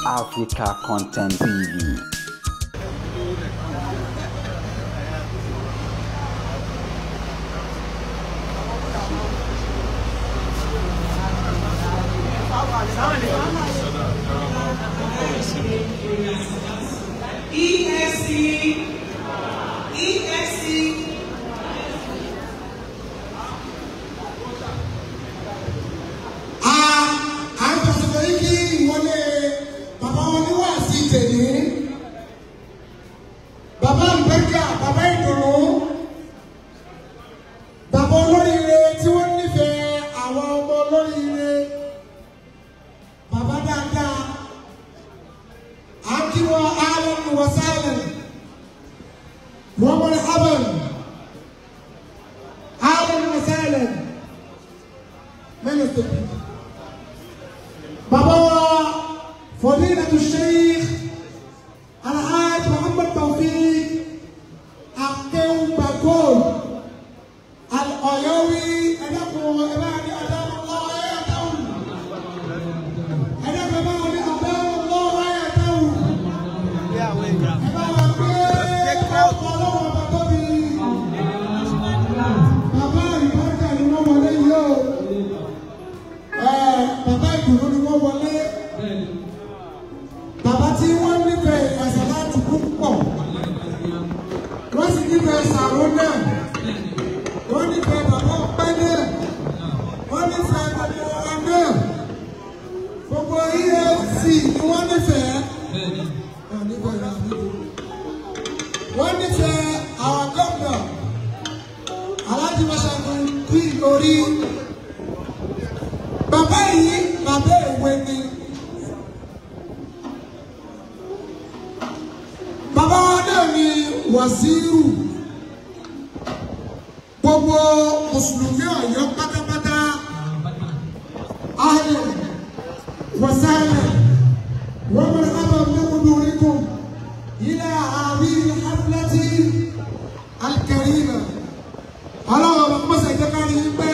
Africa Content TV. EFC, EFC. À ń fẹsẹ̀ yìí kí ìwọlé bàbá wọn ní wàásì tèmi, bàbá àlùbẹ́kà, bàbá ìdùnnú, bàbá olóríire tí wọ́n nífẹ̀ẹ́ àwọn ọmọ olóríire, bàbá dáadáa, à ń kí wọn ahlan wa sahlan wa marhaban, ahlan wa sahlan mẹ́lẹ̀ tóbi. Bàbá wa Fadilatu Sheikh Alhaji Muhammad Taofeek Akeugbagold Al-Oyowi, ẹ̀dàkùn ẹ̀bá ní adáwọ̀ ayàtàwù, ẹ̀dàkùn ẹ̀bá ní adáwọ̀ ayàtàwù, ẹ̀bá wa gbé ọkọ̀ ọlọ́wọ́ ọba tóbi. Bàbá àlùbáríkà ni wọ́n wọlé yìí o, bàbá ìdùnnú ni wọ́n wọlé, bàbá tí wọ́n nífẹ̀ẹ́ àsàlátù púpọ̀, wọ́n sì nífẹ̀ẹ́ sàrún náà, wọ́n nífẹ̀ẹ́ bàbá ọpẹ́ náà, wọ́n nífẹ̀ẹ́ gbogbo wa náà, gbogbo EFC ni wọ́n nífẹ̀ẹ́, wọ́n nífẹ̀ẹ́ àwọn gómìnà Alhaji Mashagun kú orí. Bàbá yìí bàbá èwe ni. Bàbá wa náà ni wàzírù gbogbo mùsùlùmí Ọ̀yọ́ pátápátá, ahlan wa sahlan wa marhaban bi qudurikum ila hadhihi al-haflati al-karima. Ọlọ́run ọba mọ́sẹ̀ jẹ́ ká rí i pé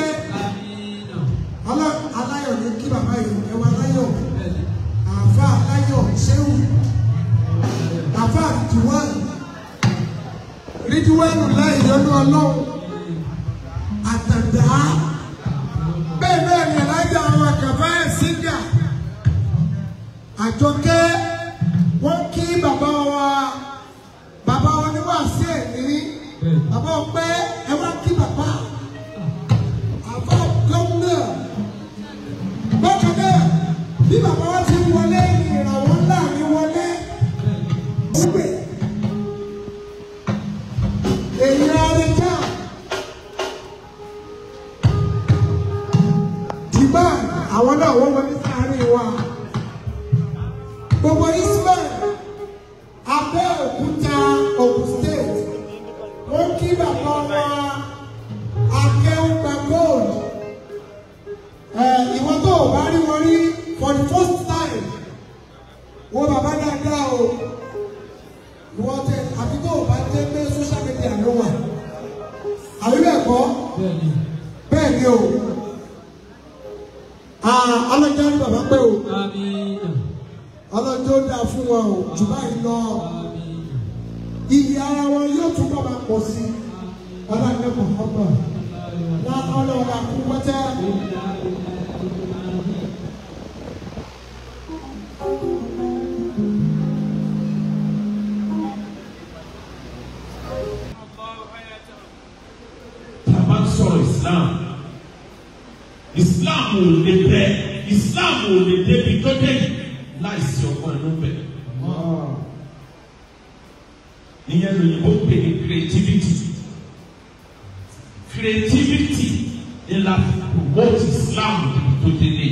aláyọ̀ ní kí bàbá yìí, ẹwà aláyọ̀, àfa aláyọ̀ ṣéwù, àfa àdìwọ́n rídíwẹ́nù láì yọnu ọlọ́run àtàndá. Bẹ́ẹ̀ náà ni alájà àwọn àkàfà ẹ̀ síngà àjọkẹ́, wọ́n kí bàbá wa, bàbá wa ní wàásù ẹ̀ ní bàbá ọpẹ́, ẹ wá kí bàbá àbá gómìnà. Bákan náà bí bàbá wa ti wọlé ìràwọ̀ ńlá mi wọlé wípé èyí arẹjà dìbà àwọn náà wọ́n wọlé sáárín wa. Gbogbo Ismail Abẹ́òkúta, Ògùn State, wọ́n kí bàbá wa Akeugbagold. Ìwọ tó o bá rí wọn rí for the first time, wo bàbá dáadáa o, ìwọ tẹ àfi tó o bá jẹ pé social media ló wà, àbí bẹ́ẹ̀ kọ́? Bẹ́ẹ̀ ni o. Ọlọ́jọ́ ní bàbá pé o, ọlọ́jọ́ dáa fún wọn o jù báyìí lọ, iyì ara wọn yóò túbọ̀ máa pọ̀ sí i. Ọlọ́jọ́ Muhammad ọlọ́wọ́ kú pẹ́tẹ́. Tá a bá ń sọ̀rọ̀ Islam, Islam ò lè bẹ, Islam ò lè débi tó dé yìí láìsí ọgbọ́n inú bẹ̀. Ìyẹn lóyìnbó pè ní creativity. Creativity ni la fi promote Islam débi tó délé.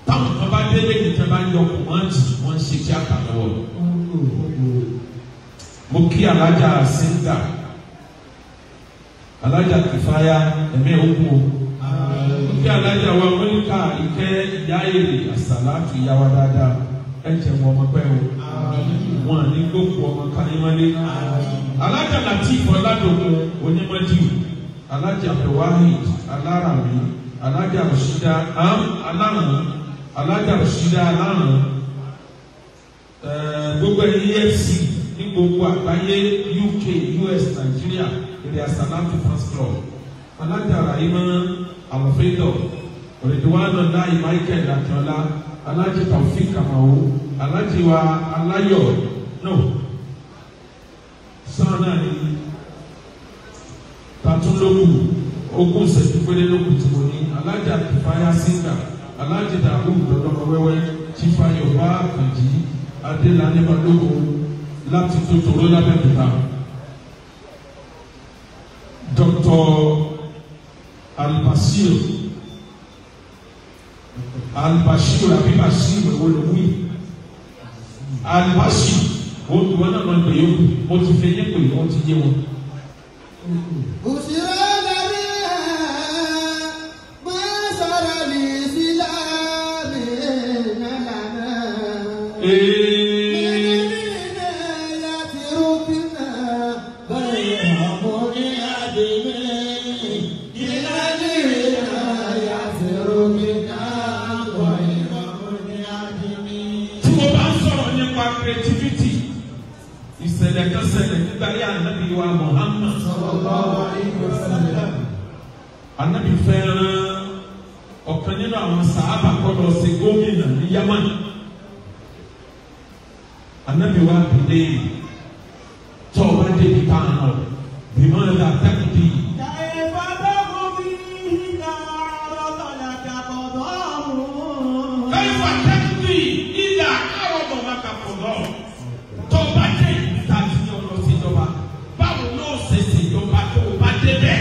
Táwọn kan bá délé ní tẹ́ bá yọ kùmọ́ǹtì, wọ́n ń ṣe tíátà lọ́wọ́. Mo kí Alájà Singa, Alájà Kìfáyà, ẹ̀mí òkú o. Mo kí Alájà wa Mọ́níkà Ìkẹ́ ìyá èrè àsàlátù ìyá wa dáadáa. Ẹ jẹ́ wọn ọmọ pẹ́ o. Wọn ní gbókù ọmọ káyémọ́lé. Alájà Latif Ọládòkun Onímọ̀díù, Alájà Abdulwahid Aláràmí, Alájà Rashida Aláràn, Alájà Rashida Aláràn, Gbogbo EFC ní gbogbo àgbáyé, UK, US, Nigeria, èrè Asalatu Fans Club. Alájà Rahima Alfredo, Ridwan Lai Michael Akínọlá, Alájì Taofik Kamau, Alájì wa Aláyọ̀, no, sáà náà ni Tatúnlókù, ogún ìṣẹ́jú péré lókù tí mo ní, Alájà Kìfáyà Singa, Alájì Dàbú Dọ̀dọ̀mọ Wẹ́wẹ́, Chifayọ̀ Bá Kànjí, Adélàní Balógun láti tó tòró lábẹ́òkúta. Dr. Albashir Albashir àbí Bashir olùwí Albashir olùwọ́ náà máa ń pè yókù, mo ti fi yé pè wọ́n ti yé wọn. Tí mo bá ń sọ̀rọ̀ nípa creativity, ìṣẹ̀lẹ̀ kan ṣẹlẹ̀ nígbà yà Ànábì wa Muhammad. Ànábì fẹ́ràn ọ̀kan nínú àwọn sàábà kó lọ ṣe gómìnà ní Yamani. Ànábì wa bìlẹ̀ tó o bá débi tá a nọ bímọ ẹ̀dá tẹ́kùtì. Kaifa tẹ́kùtì ìlà àrọ̀bọ̀ máa kà pọ̀ lọ. Tó o bá dé ìlú tá a ti ní ọlọ́ ṣèjọba, báwo ló ṣe ṣèjọba tó o bá débẹ̀?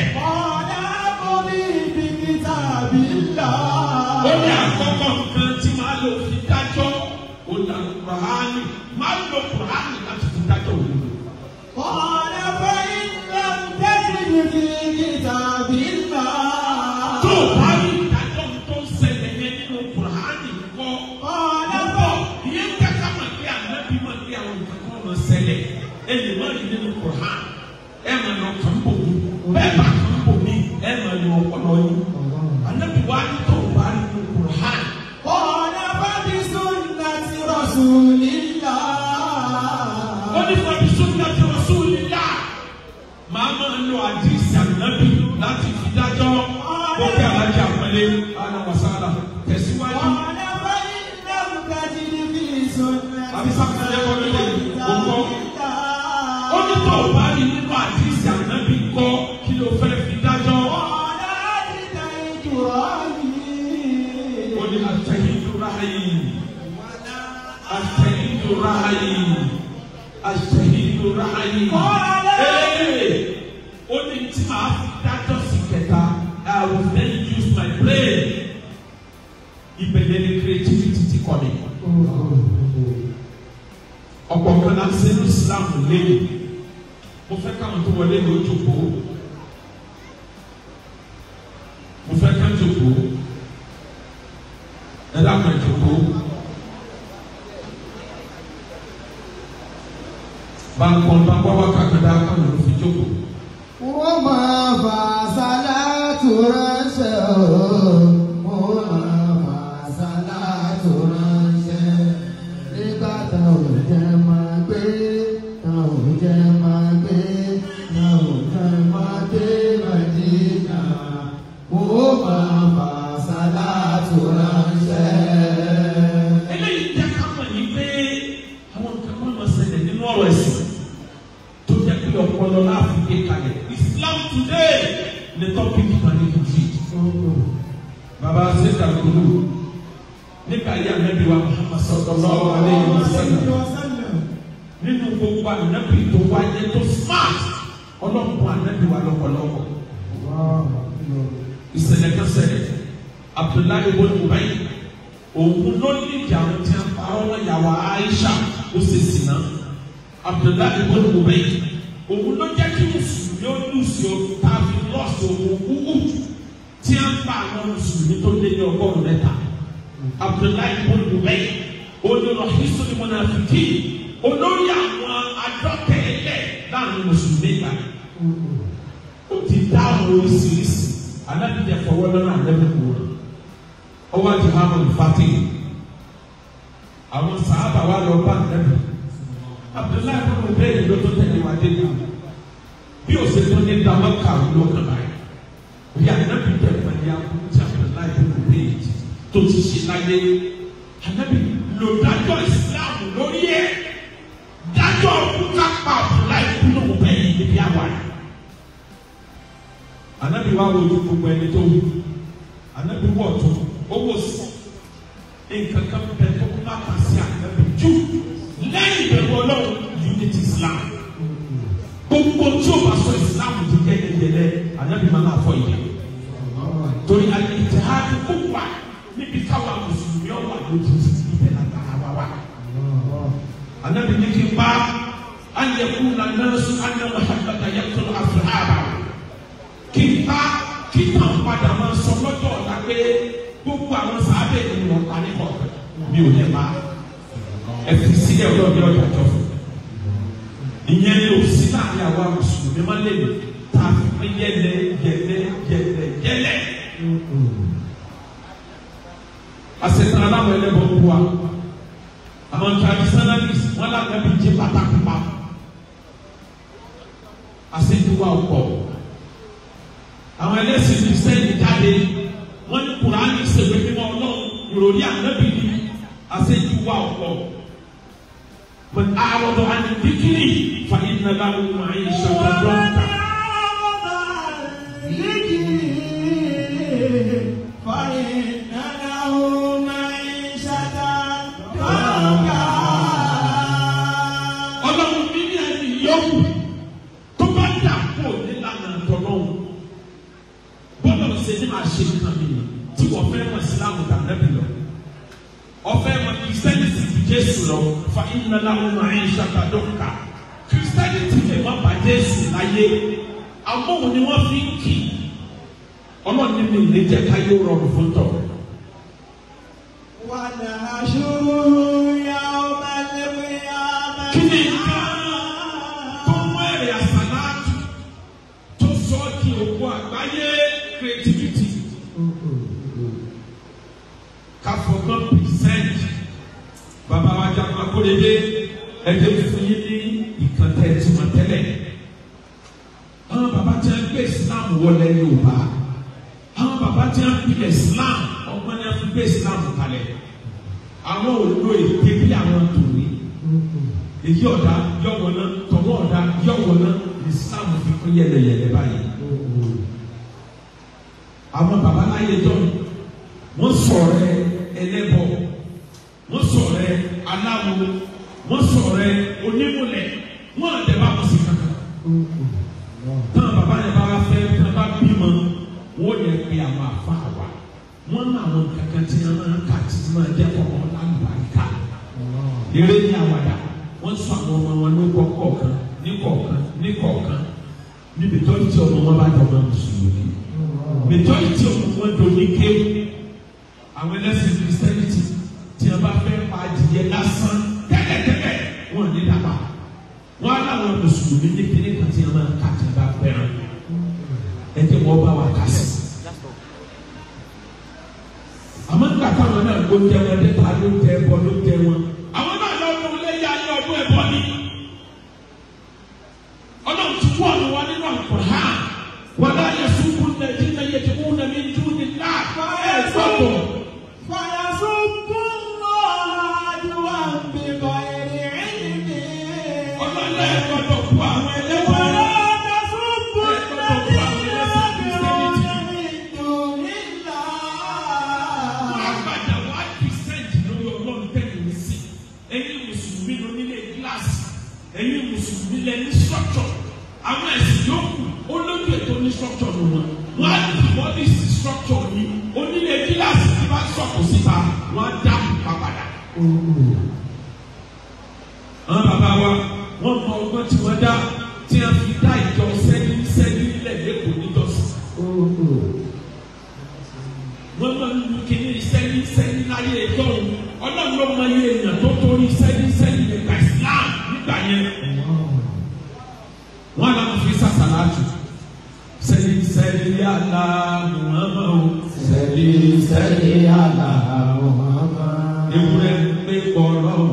Ó ní àkọ́kọ́ nǹkan tí màá lò fi dájọ́ ó là Kùránì, màá lò Kùránì láti fi dájọ́ òdodo. Tó o bá rí ìdájọ́ tó ń ṣẹlẹ̀ yẹn nínú Kùránì kọ́, mo bọ̀ ìyẹn ń kẹ́kẹ́ mọ̀ pé ànábì mọ̀ pé àwọn nǹkan kan máa ṣẹlẹ̀ ẹ lè má rí nínú Kùránì, ẹ máa lọ kàn bò mí, bẹ́ẹ̀ bá kàn bò mí, ẹ máa lọ ọpọlọ yín. Ànábì wa ní tó o bá rí nínú Kùránì. Ó ní fún ẹbí sunnati rasulillah. Màá máa lo àdìsí ànábì láti fi dájọ́. Ó kí alájà àpẹẹrẹ àná wàsálà tẹ̀síwájú. Àbí sáfìlẹ̀ kọ́ ló lè kó. Ó ní tó o bá rí nínú àdìsí ànábì kọ́ kí ló fẹ́ fi dájọ́. Ó ní àtẹ̀yìndó ráàyè. Àtẹ̀yìndó ráàyè. Àtẹ̀yìndó ráàyè. Ó ní tí màá fi dájọ́ sí kẹta, I will then use my brain. Ìbẹ̀lẹ̀ ni creativity ti kọ́ mi. Ọ̀pọ̀ kan náà ṣe ní Islam lẹ́yìn. Mo fẹ́ káwọn tó wọlé ló jókòó. Mo fẹ́ ká jókòó. Ẹ dákun ẹ jókòó. Báńkọ̀ báńkọ̀ wá kàkàdá káwọn ló fi jókòó. Wọ́n máa fà sálátù ránṣẹ́ o. Wọ́n máa fà sálátù ránṣẹ́. Nígbà táwọn ò jẹ́ máa gbé, táwọn ò jẹ́ máa gbé, táwọn ò jẹ́ máa gbé Màdínà. Wọ́n máa fà sálátù ránṣẹ́. Eléyìí jẹ́ ká mọ̀ ní pé àwọn nǹkan kan máa ṣẹlẹ̀ nínú ọ̀rọ̀ ẹ̀sìn tó jẹ́ pé ọpọlọ láàfin gbé kalẹ̀. Islam today ní tọ́pìkì kan ní kìtì. Bàbá Sèkà Kulu nígbà yí Ànábì wa Muhammad sallallahu alayhi wa sallam nínú gbogbo ànábì tó wáyé tó smart ọlọ́pàá ànábì wa lọ́pọ̀lọpọ̀. Ìṣẹ̀lẹ̀ kan ṣẹlẹ̀, Abdullahi ibn Ubay òun ló ní ìjà àwọn tí a parọ́ wọn yàwá Aisha ó sì sìnà. Abdullahi ibn Ubay òun ló jẹ́ kí mùsùlùmí ó lùsì ó tàbí lọ́ọ̀sì òun kúkú tí a ń pa àwọn mùsùlùmí tó lé ní 103. Abdullahi ibn Ubay olùrọ̀hísùn mọ̀nàfíkì olórí àwọn adọ́tẹ̀ẹ́lẹ̀ láàrin mùsùlùmí gbà. Ó ti dá àwọn oríṣiríṣi alábìdẹ fọwọ́ lọ́nà àlẹ́bẹ̀kù wọn. Ọwọ́ àti hàmù ìfàtí. Àwọn sàábà wa lọ bá Ànábì. Abdullahi bin Ubay ló tó tẹ̀lé wa dé náà. Bí o ṣe tó ní Damaka ló kàn báyìí. Bí Ànábì tẹ̀lé ní akú tí Abdullahi bin Ubay tó ti ṣe láyé. Ànábì lò dájọ́ Ìsìlámù lórí ẹ̀. Dájọ́ kúkà pa Abdullahi bin Ubay níbi àwa yìí. Ànábì wa wojú gbogbo ẹni tó wù. Ànábì wọ̀ tó owó sí. Nǹkan kan bẹ tó má kà sí Ànábì jù lẹ́yìn ìbẹ̀rù Ọlọ́run unity Islam. Gbogbo tí o bá sọ Islam ti jẹ́ yẹlẹ Ànábì máa máa fọ ìyẹn. Torí al-ittihad kó wà níbi káwa mùsùlùmí ọ̀wà lójú ibẹ̀ lágbára wa wà. Ànábì ní kí n bá an yakuna an-nasu anna Muhammadan yaqtulu ashabahu. Kí n bá kí tàn padà máa sọ lọ́jọ́ ọ̀la pé gbogbo àwọn sábẹ́ ni wọ́n pa ní kọ̀ọ̀kan mi ò ní pa ẹ fi sílẹ̀ ọlọ́ọ̀ni ọ̀dà jọ fún ìyẹn ni ò sí láàrin àwa mùsùlùmí má lè ta fi yẹlẹ yẹlẹ yẹlẹ yẹlẹ. Àṣetàn aláwọ̀ ẹlẹ́bọ̀ ń bu wa àwọn traditionalist wọn làgbà bí jẹ pàtàkì pa àṣetàn wa pọ̀ àwọn ẹlẹ́sìn kristiani jáde wọ́n ní Kùránì ṣèwé mímọ́ Ọlọ́run ìròyìn Ànábì ní àṣejù wa ọ̀pọ̀. Man a'rada 'an dhikri fa inna lahu ma'ishatan danka. Fa inna lahu ma'ishatan danka. Ọlọ́run mi ní ẹni yọ̀wù tó bá dà kó nílànà tọ́lọ́hún. Bọ́lá ṣe ní máa ṣe nǹkan mi tí wọ́n fẹ́ mọ̀ sílámù tàbí lọ. Ọ̀fẹ́ mọ̀ kìrìsìtẹ́nìtì ju Jésù lọ fa inna lahu ma'ishatan danka. Kìrìsìtẹ́nìtì lè má bà Jésù láyé. Àmọ́ òun ni wọ́n fi ń kì í. Ọlọ́run ní mi lè jẹ́ ká yóò rọrùn fún tọ̀. Wa nahshuruhu yawmal qiyamah. Kí ni nǹkan tó mú ẹ̀rẹ̀ àsàlátù tó sọ ọ́ di òkú àgbáyé creativity? Káfọ̀gbọ́n percent bàbá wa Jagun Akóredé ẹgbẹ́ fún yín ní ìkàntẹ́ ìtumọ̀ tẹ́lẹ̀. Àwọn bàbá tí wọ́n gbé Islam wọlé Yorùbá. Àwọn bàbá tí wọ́n fi Islam ọgbọ́n ni wọ́n fi gbé Islam kalẹ̀. Àwọn ò lo ète bí àwọn tòní. Èyí ọ̀dà yọ̀wọ̀ náà tọ̀wọ́ ọ̀dà yọ̀wọ̀ náà Islam fi kún yẹlẹyẹlẹ báyìí. Àwọn bàbá láyé jọ wọ́n sọ̀rọ̀ ẹlẹ́bọ, wọ́n sọ̀rọ̀ aláwo, wọ́n sọ̀rọ̀ onímùlẹ̀, wọ́n àtẹ bá wọn sí kankan. Táwọn bàbá yẹn bá fẹ́ tán bá bímọ, wọ́n yẹ pé àwọn àfa wa. Wọ́n ní àwọn kankan tí wọ́n máa ń kà tí wọ́n máa jẹ́ kọ̀ọ̀kan lálùbáríkà. Eré ní àwàdà, wọ́n sọ àwọn ọmọ wọn ló kọ́ kọ̀ọ̀kan ní kọ̀ọ̀kan ní kọ̀ọ̀kan. Ní majority ọmọ wọn bá dọ̀mọ́ mùsùlùmí. Majority ọmọ wọn dòní kéwù. Àwọn ẹlẹ́sìn kìrìsìtẹ́nìtì tí wọ́n bá fẹ́ pa adìyẹ lásán tẹ́lẹ̀tẹ́lẹ̀ wọ́n ní dàgbà. Wọ́n á láwọn mùsùlùmí ní kíní kan tí wọ́n máa ń kà tí wọ́n bá fẹ́ràn. Ẹ jẹ́ wọ́n bá wa kà sí. Àmọ́ nígbà táwọn náà ló jẹ wọn dẹ́ta ló jẹ ẹbọ ló jẹ wọn. Àwọn náà lọ mú lẹ́yìn ayé ọdún ẹbọ ni. Ọlọ́run ti wọ́n ọ̀nà wa nínú Al-Qur'an. Wala yasubbu alladhina yad'una min dunillah. Ẹ gbọ́dọ̀. Fayasubbu Allaha adwan bighayri ilmin. Ọlọ́run ẹ gbọ́dọ̀ kú àwọn ẹlẹ́wọ̀n. Wala tasubbu alladhina yad'una min dunillah. Àgbàdà wá percent lórí Ọlọ́run tẹ̀lé mi sí. Ẹ̀yin Mùsùlùmí ló nílé gíláàsì. Ẹ̀yin Mùsùlùmí lẹ ní structure. Àwọn ẹ̀sìn yòókù ó lójú ètò ní structure ló wọn. Wọ́n á demolish structure yìí. Onílé gíláàsì tí bá sọ̀kò síta, wọ́n á dá ìpa padà. Àwọn bàbá wa wọ́n mọ ọgbọ́n tí wọ́n dá tí wọ́n fi dá ìjọ sẹ́ni sẹ́ni nílẹ̀ lẹ́kọ̀ọ́ nítòsí. Wọ́n máa ń lu kíní sẹ́ni sẹ́ni láyé ẹjọ́ òun. Ọlọ́run ló mọ iye èèyàn tó torí sẹ́ni sẹ́ni nígbà Islam nígbà yẹn. Wọ́n á lọ fi sàṣàlátù. Sẹ́ni sẹ́ni àlá Muhammadu. Sẹ́ni sẹ́ni àlá Muhammad. Ewúrẹ́ pé Ọlọ́run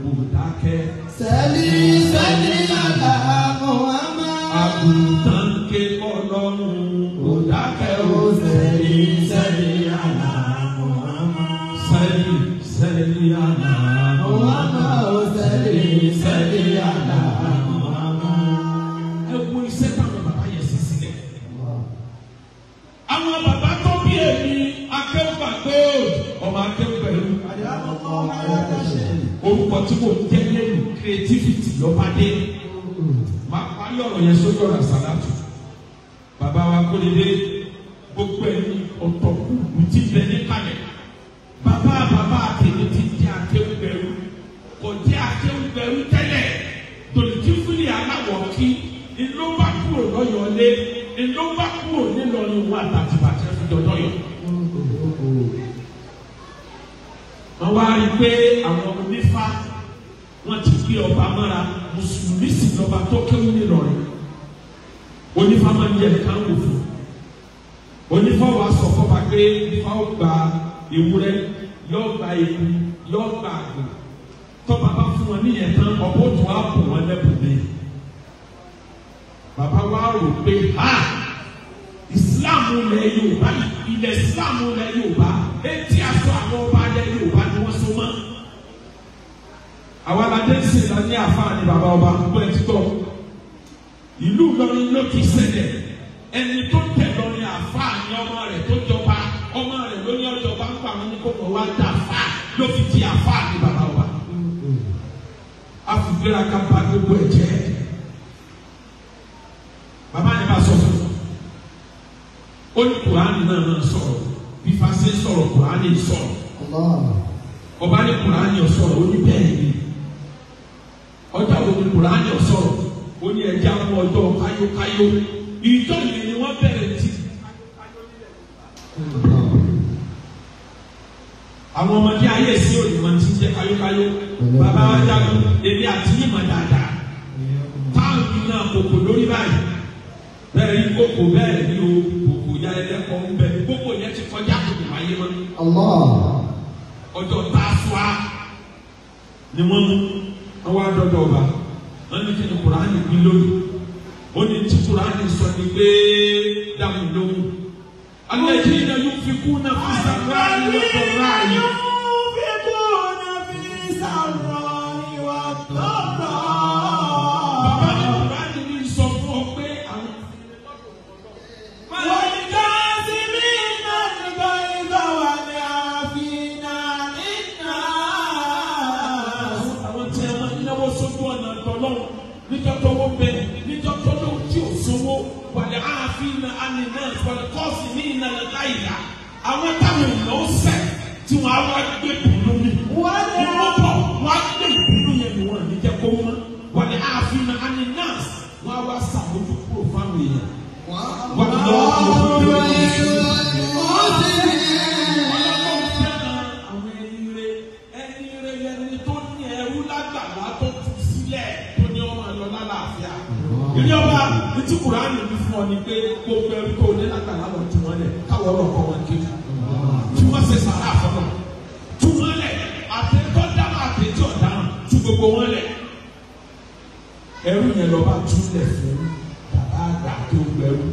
kò dákẹ́. Sẹ́lí sẹ́lí àlá Muhammad. Àgùntàn ké Ọlọ́run kò dákẹ́ o. Sẹ́lí sẹ́lí àlá Muhammad. Sẹ́lí sẹ́lí àlá Muhammad. Sẹ́lí sẹ́lí àlá Muhammad. Ẹ wo iṣẹ́ táwọn bàbá yẹn ṣe sílẹ̀. Àwọn bàbá tó bí èmi akéwà gold ọmọ akéwà pẹ̀lú. Orúkọ tí mo jẹ́ lẹ́nu creativity lọ́ba dé. Máa parí ọ̀rọ̀ yẹn sójú ọ̀rọ̀ àsálàtù. Bàbá wa kó lè dé gbogbo ẹni ọ̀tọ̀ kùkù tí bẹ ní kalẹ̀. Bàbá bàbá tèmi ti jẹ́ akéwà pẹ̀lú. Kò jẹ́ akéwà pẹ̀lú tẹ́lẹ̀. Tòlùtìfúlì aláwọ̀ kí ló bá kúrò lọ́yọ̀ọ́lé ló bá kúrò nílọrin wọn àtàtìbàtì fi dọ̀dọ̀ yọ. Wọ́n wá rí i pé àwọn onífá wọ́n ti gbé ọba mọ́ra mùsùlùmí sì lọ́ba tó kéwú nílọrin. Onífá máa ń yẹ nǹkan wò fún. Onífá wa sọ fọba pé onífá ó gba ewúrẹ́ yóò gba eku yóò gba àgbò. Tọ́ba bá fún wọn níyẹn tán ọ̀pọ̀ tó wá bò wọn lẹ́bùn mi. Bàbá wa rò pé ha Ìsìláàmù ilẹ̀ Yorùbá ilẹ̀ Ìsìláàmù ilẹ̀ Yorùbá etí aṣọ àwọn ọba ilẹ̀ Yorùbá ni wọ́n so mọ́. Àwa aládé ń sìn ní àfáà ní bàbá ọba gbogbo ẹ̀ títọ́. Ìlú Ìlọrin ló ti ṣẹlẹ̀ ẹni tó tẹ̀ lọrin àfáà ní ọmọ rẹ̀ tó jọba ọmọ rẹ̀ ló ní ọjọba ń pa àwọn ní kókò wá dà fáà ló fi di àfáà ní bàbá ọba. Afùgbéra ká ba gbogbo ẹ̀ jẹ́. Bàbá yẹn bá sọ fún un. Ó ní Kùránì náà náà sọ̀rọ̀. Bí Fásé sọ̀rọ̀ Kùránì sọ̀rọ̀. Ọba ní Kùránì ọ̀sọ̀rọ̀ ó ní bẹ́ẹ̀ ni. Ọjọ́ wo ni Kùránì ọ̀sọ̀rọ̀? Ó ní ẹja mú ọjọ́ káyókáyó. Ìjọ yìí ni wọ́n bẹ̀rẹ̀ ti. Àwọn ọmọdé ayé sí òní máa ti jẹ́ káyókáyó. Bàbá wa jagun èmi àti yìí máa dáadáa. Táwọn náà kòkò lórí báyìí. Bẹ́ẹ̀ ni kókò bẹ́ẹ̀ ni o kòkò ya ẹlẹ́kọ̀ọ́ ń bẹ kókò yẹn ti kọjá kòkò wáyé mọ́. Ọjọ́ Tásúà ni wọ́n mú wọ́n wá dọ́dọ̀ ọba wọ́n ní kí ni Kùránì wí lónìí. Ó ní tí Kùránì sọ ni pé dáhùn lóhùn. Alladhina yunfikuna fi sarra'i wa dharra'i. Yunfikuna fi sarra'i wa dharra'i. Bàbá ní Kùránì ní sọ fún ọ pé àwọn. والكاظمين الغيظ والعافين عن الناس. Àwọn tí a máa ń náwó sójú ọ̀nà tọ́lọ́run níjọ́ tọ́wọ́ bẹ níjọ́ tọ́lọ́run tí ò sówó wàlẹ̀ ààfin àní náà wàlẹ̀ kọ́ọ̀sì ní ìnáyà láìla. Àwọn táwọn èèyàn ó sẹ̀ tí wọ́n á wá gbé bùnú mi. Wọ́n Ní wọ́n bọ̀ wọ́n á gbé ìbínú yẹn ni wọ́n ní jẹ́ kó mọ́. Wàlẹ̀ ààfin àní náà wọ́n á wá sàmójú kúrò fáwọn èèyàn. Wọ́n lọ́ọ́ àwọn ẹni rẹ ẹni rẹ ẹni tó ní ẹrú lágbàlá tó tú sílẹ̀ tó ní ọmọ lọ lálàáfíà. Ìrí ọba etí Kùránì ní fún ọ ni pé gbogbo ẹrú tó ní lágbàlá lọ tú wọn lẹ̀ káwọ́ ọlọ́kọ́ wọn kéwì. Tí wọ́n ṣe sàrà àfọ́nà. Tú wọn lẹ̀ àtẹ̀tọ́ dáhùn àtẹ̀tí ọ̀daràn tú gbogbo wọn lẹ̀. Ẹrú yẹn lọ bá túlẹ̀ fún bàbá àgbà tó gbẹrú.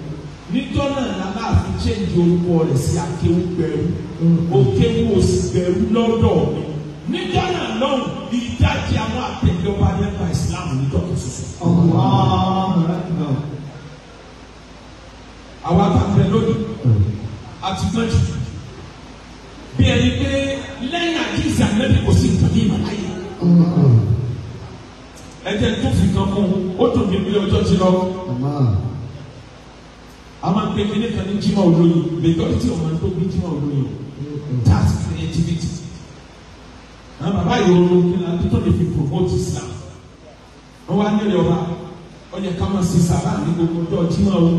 Níjọ́ náà làláàfin chéǹjì orúkọ rẹ̀ sí akéwúgbẹrú. Òkéwú òsì gbẹrú lọ́dọ̀ mi. Níjọ́ náà lọ́hùn ìdájí àwọn àtẹ̀jọba nípa ìsìlámù níjọ́ kan ṣoṣo. Àwa tá a fẹ́ lónìí àti gbọ́njì. Bí ẹni pé lẹ́yìn àdìsí ànábì kò sí nǹkan ní ìmọ̀láyé. Ẹ jẹ́ tó fi kan kún ó dùn mí bí ọjọ́ ti lọ. A máa ń pe kíní kan ní Jímọ̀ Olóyin majority ọmọ tó bí Jímọ̀ Olóyin that's creativity. Àwọn bàbá yìí ronú kí ni tó lè fi promote Islam. Wọ́n wá nílẹ̀ ọba ó yẹ ká máa ṣe sàrà ní gbogbo ọjọ́ Jímọ̀ o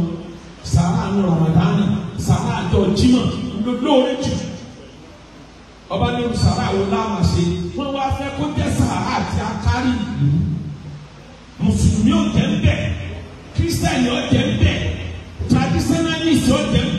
sàrà ní Ramadani sàrà àjọ Jímọ̀ lóore jù. Ọba ní sàrà wo láàmà ṣe wọ́n wá fẹ́ kó jẹ́ sàrà àti akárí ìlú. Mùsùlùmí ò jẹ́ ń bẹ̀, Kírísítẹ́nì ò jẹ́ ń bẹ̀, traditionalist ò jẹ́ ń